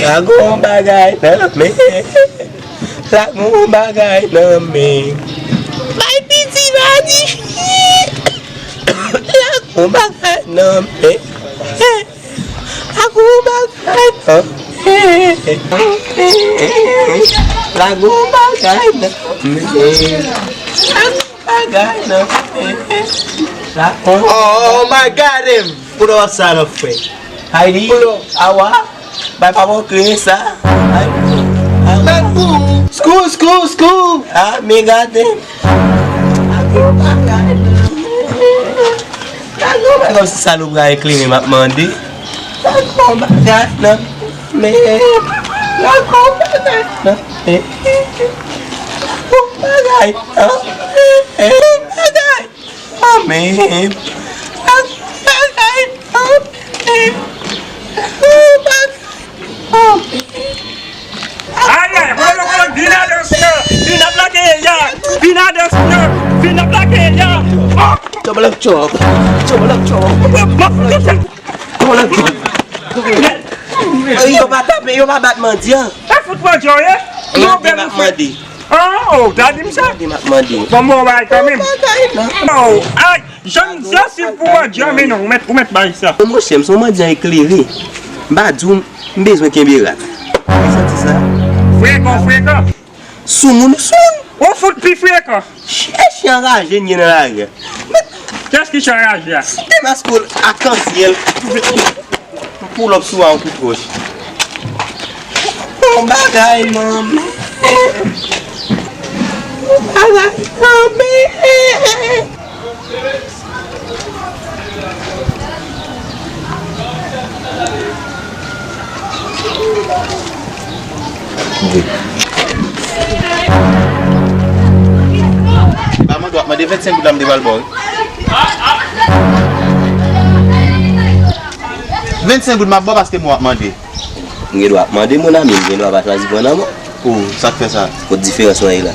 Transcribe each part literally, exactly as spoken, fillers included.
La gon bagay nan men. La gon bagay nan men. Bay piti madi. La gon bagay nan men. La gon bagay nan men. La gon bagay nan men. La gon bagay nan men. La gon Oh my God, him! Pull up sa nan fè. Heidi, awa, bay pa bon kle sa. Ay, ay, School, school, school! Ah, men gade. Gade, gade, kòmsi salopra eklere m ap mande. Gade, bagay nan men. Gade, bagay nan men. Gade, bagay nan men. Bagay. Anmè. Bagay. Anmè. Bagay. Anmè. Ay, ay, vin adan, vin adan, vin ap lage ya. Vin adan, vin ap lage ya. Oh! Double up chop. Double up chop. Double up chop. Yo pa tape, yo pa bat mandyan. E fout mandyan, ye? Yo bèl ap mande. Ah, oh, gade m sa. Gade m ap mande. Bon, bon, bay kanmenm. Oh, ay, jan m sansib pou mandyan, men non, ou mèt, ou mèt bay sa. Monchè, m se yon mandyan eklere. M pa di w, m bezwen kenbe rad. Ou santi sa? Frekan, frekan. Soumoun, soumoun. Ou fout pi frekan. Chèche anraje n ye nan lari a. Kiyès ki chèche anraje a? Te maske w akansyèl. Pull up sou a yon kout wòch. Yon bagay nan men. Yon bagay nan men. Ba mande, w ap mande vennsenk goud la, m te pral ba w, wi. Vennsenk goud m ap ba w paske mwen w ap mande. M gen dwa ap mande, mon ami, m gen dwa pa chwazi pran nan men w. Oh, sa k fè sa? Kot diferans lan ye la?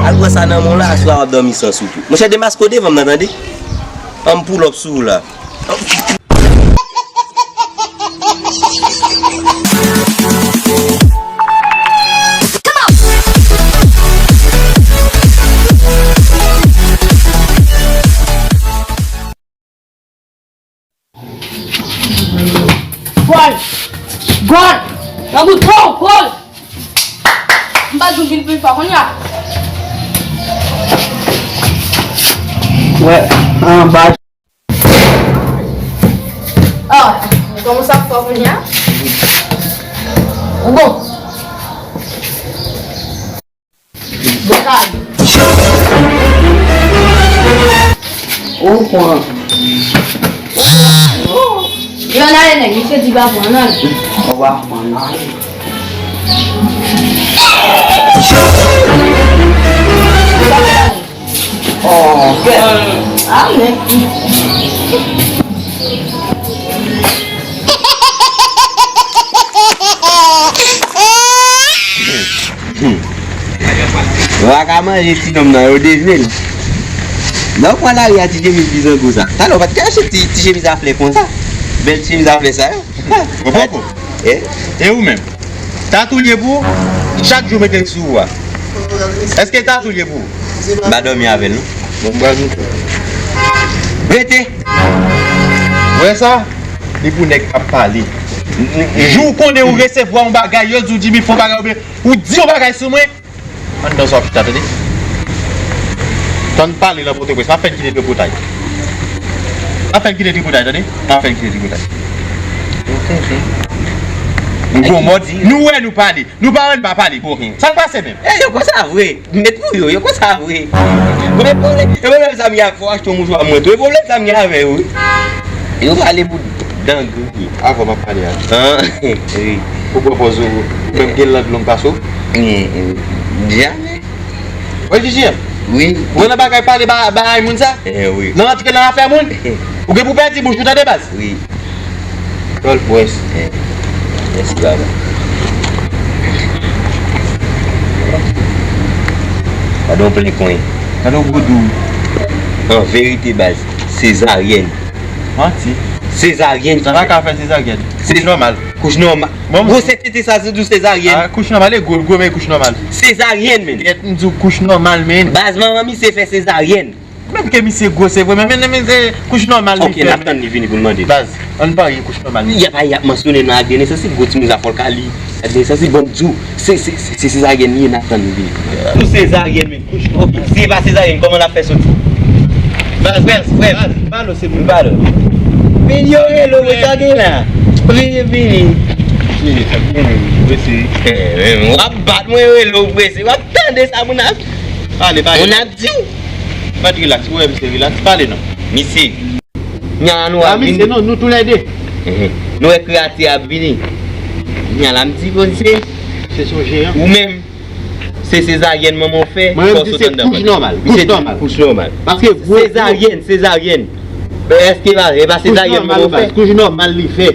Al pran sa nan men w la, aswè a w ap dòmi san sou tou. Monchè, demaske w devan m nan, tande? An m pull up sou ou la. Gòl! Gòl! Nan bout kò w, gòl! M pa di w vin pil fò kounye a. Wè, anba. Ah, kòman sa fò kounye a? Bon. Bon, kay. Ou pran. Yo, n ale, nèg, misye di pa pran nan. Ou pa pran nan. Oh, kè. Ah, nèg. Hmm. Yo pa ka manje ti nonm nan, yo dejwe l. Nan kwen lari a, ti chemiz vizango sa. Talè w pa t ka achte ti, ti chemiz a flè konsa. Bèl ti chemiz a flè sa yo. Poko. Eh? E ou menm? Tatou l ye pou ou? Chak jou mete l sou ou a. Èske tatou l ye pou ou? M pa dòmi avè l, non. Bon, m pral moute. Rete! Wè sa? Li pou nèg k ap pale. Jou w konnen ou resevwa yon bagay, yo di w, Jimmy, fè yon bagay, oubyen ou di yon bagay sou mwen, anndan sa w ap chita, tande? Tann pale nan Pòtoprens, m ap fè n kite tripotay. M ap fè n kite tripotay, tande? M ap fè n kite tripotay. Ou gwo mòd, nou wè nou pale. Nou pa wè n pa pale. Bon, sa k pase menm? Eh, yo konsa vre. Met pou yo, yo konsa vre. Mwen pale, e mwen menm sa m gen avè w, achte yon mouchwa mwen tou. E pwoblèm sa m gen avè yo, wi. Yo pale pou dan gri. Avè w m ap pale a. Ah, wi. Ou pran pòz ou, ou menm gen lang long pase w. Hmm, hmm. Jamè. Wè, Jiji, wi. Ou wè nan bagay pale ba, ba ay moun sa? Eh, wi. Nan antre nan afè moun, ou gen pou pèdi bouch ou, tande, baz. Wi. Rolls Royce. Eh, mèsi, baba. Gade yon plen konyen. Gade yon gwo dou. An verite, baz, sezaryèn. Manti. Sezaryèn. Sa pa ka fè sezaryèn. Se nòmal. Kouch nòmal. Gwosè tete sa, se di w sezaryèn. Ah, kouch nòmal, e gwo, gwo, men kouch nòmal. Sezaryèn, men. Gèt, m di w kouch nòmal, men. Baz, manman misye fè sezaryèn. Menm ke misye gwo, se vre, men, men, men se kouch nòmal li fè. Ok, n ap tann li vini pou n mande. Baz, ann parye kouch nòmal li. Y ap, y ap mansyone nan ak de nesans, gwo timoun sa fòl ka li. Ak de nesans, bon, m di w, se, se, se, se sezaryèn li ye, n ap tann li vini. Pou sezaryèn, men. Ok, si e pa sezaryèn, kòman l ap fè soti? Frè, frè, frè. Pale, se moun pale. Vin yo rele w, sa gen la. Vini, vini. Vini, sa gen, vini, prese. Eh, eh, w ap bat mwen, rele w prese. W ap tande sa moun ap, pale, pale. Moun ap di w. Pat relax, ou wè misye relax, pale non. Misye. Nya la nou a vini. Misye non, nou toulède. Mhm. Nou wè kreyati a ap vini. Nya la m di bon se. Se sonje an. Ou menm. Se sezaryèn manman w fè. Mwen menm di se kouch nòmal. Kouch nòmal. Kouch nòmal. Paske gwo. Sezaryèn, sezaryèn. Èske pa, e pa sezaryèn manman w fè? Kouch nòmal li fè.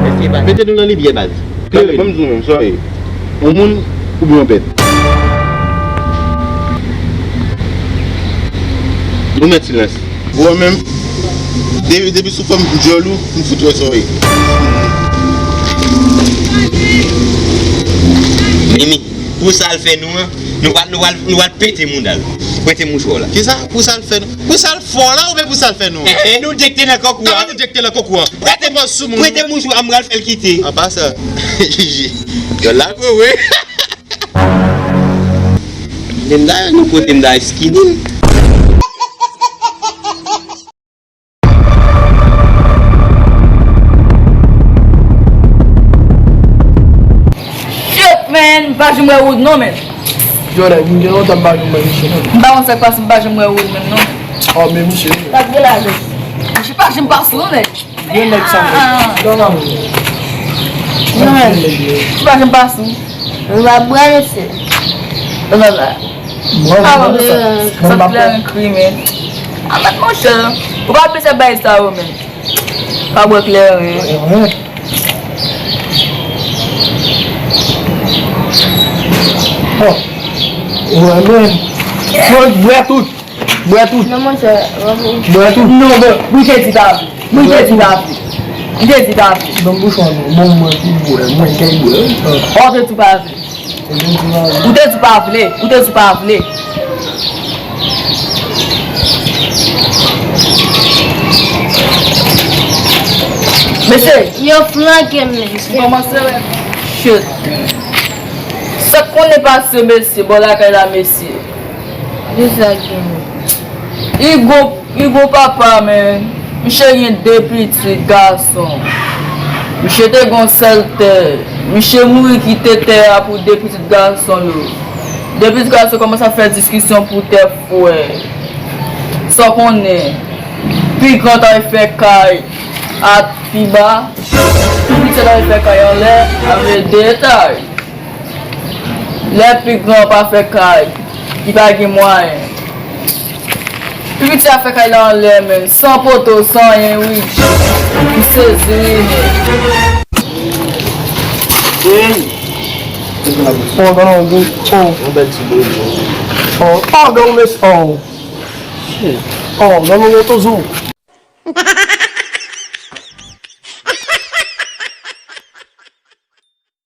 Èske pa? Mete nou nan limyè baz. Klere. Ban m di w menm, sa w ye. Yon moun oubyen yon bèt? Nou mèt silans. Ou wè menm, de-, depi sou fòm djòl ou, m fout wè sa w ye. Mimi, pou sa l fè nou an, nou pral, nou pral, nou pral pete mouda l. Prete mouchwa w la. Kisa? Pou sa l fè nou? Pou sa l fè w la oubyen pou sa l fè nou an? Eh, eh, nou de k te nan kòkouwa. Kòman nou de k te nan kòkouwa? Prete mouchwa m, pral fè l kite. An pasan, djòl la gwo wi. Menm dayè nou kote m dayè skinny. Shit, man, m pa janm wè Wood non, man. Yo, nèg, m gen lontan m pa janm wè misye non. M pa konn sa k pase, m pa janm wè Wood menm non. Oh, men misye. Sa k gen la, men? Misye pa janm pase non, nèg. Gen nèg sa, men. Non, non. Non, men. Misye pa janm pase. Ou va bwè, mesye. Non, non, non. Bwè, ah, non, men, sa. Sa kleren kri, men. Ah, mèt monchè. Ou pa aple sa bay sa yo, men. Pa bwè kleren. Kleren. Oh. Bwè, men. Bwè, bwè tout. Bwè tout. Non, monchè, bwè tout. Non, bon, mwen te di pa vle. Mwen te di pa vle. Mwen te di pa vle. Ban m bouchon an non. Bon, mwen ki bwè, mwen ki bwè. Ou te di pa vle. Ou te di pa vle. Ou te di pa vle. Ou te di pa vle. Mesye. Yo flanke m, mesye. Kòmanse wè. Shit. Sa k konnen pase, mesye, bò lakay la, mesye. Kisa k gen? Igo, Igo papa, men. Misye gen de pitit gason. Misye te gen yon sèl tè. Misye mouri kite tè a pou de pitit gason yo. De pitit gason kòmanse ap fè diskisyon pou tè frè. Sa w konnen, pi gran ta fè kay a pi ba, pi piti ta fè kay anlè, avè de etay. Lè pi gran pa fè kay, li pa gen mwayen. Pi piti a fè kay la anlè, men, san poto, san anyen, wi. M sezi, wi, men. Ey! Oh, gade yon, oh. Yon bèl ti boul. Oh, oh, gade yon, mes-, oh. Shit. Oh, gade yon, tozo.